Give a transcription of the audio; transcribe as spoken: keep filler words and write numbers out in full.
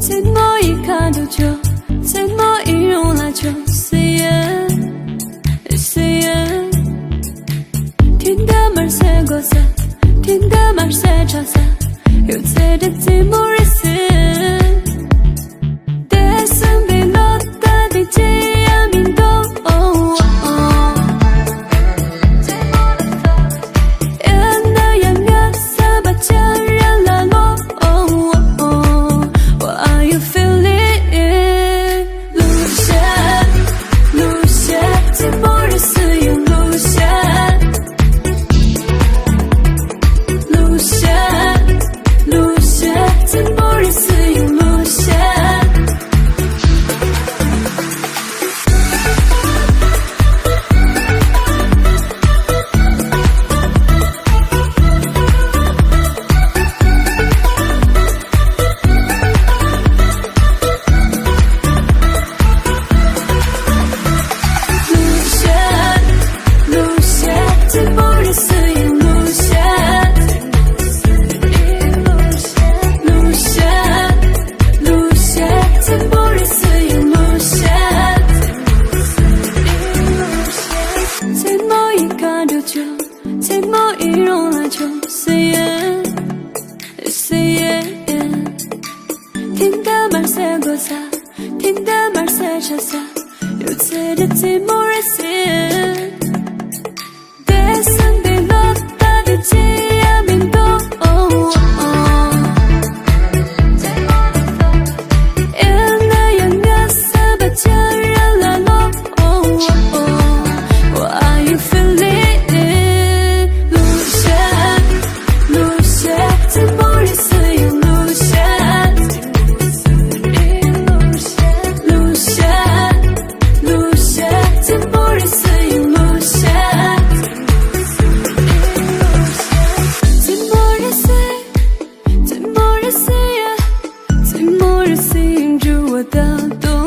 མཚན་མོ་ཡི་ཁ་དུ་ཆོ། མཚན་མོ་ཡི་རུང་ལ་ཆོ། སི་ཡེ། སི་ཡེ། དེ་འདྲ་མར་སེ་གོ་ས། དེ་འདྲ་མར་སེ་ཆ་ས། ཡོད་ཚད་དེ་རྩེད་མོ་རེད་སེ། དེ་སེམས་པའི་ལོ་ད་དེ་ཅི་ཡང་མི་འདུག་ཨོ་ཨོ་ཨོ། ཡང་ན་ཡང་ང་ས་བ་ཆ་ར་ལ་ལོ། ཨོ་ཨོ་ཨོ། What are you feeling? Lose it, lose it, རྩེད་མོ་རེད་སེ་ཡང་lose it, lose it, lose it, རྩེད་མོ་རེད་སེ་ཡང་lose it. མཚན་མོ་ཡི་ཁ་དུ་ཆོ། མཚན་མོ་ཡི་རུང་ལ་ཆོ། སི་ཡེ། སི་ཡེ། དེ་འདྲ་མར་སེ་གོ་ས། དེ་འདྲ་མར་སེ་ཆ་ས། ཡོད་ཚད་དེ་རྩེད་མོ་རེད་སེ། དེ་སེམས་པའི་ལོ་ད་དེ་ཅི་ཡང་མི་འདུག་ཨོ་ཨོ། ཡང་ན་ཡང་ང་ས་བ་ཆ་ར་ལ་ལོ། ཨོ་ཨོ་ཨོ། What are you feeling? Lose it, lose it, རྩེད་མོ་རེད་སེ་ཡང་lose it, lose it, lose it, རྩེད་མོ་རེད་སེ་ཡང་lose it. རྩེད་མོ་རེད་སེ། རྩེད་མོ་རེད་སེ་ཡ། རྩེད་མོ་རེད་སེ་ཡ། འགྲོ་བ་དང་དོ།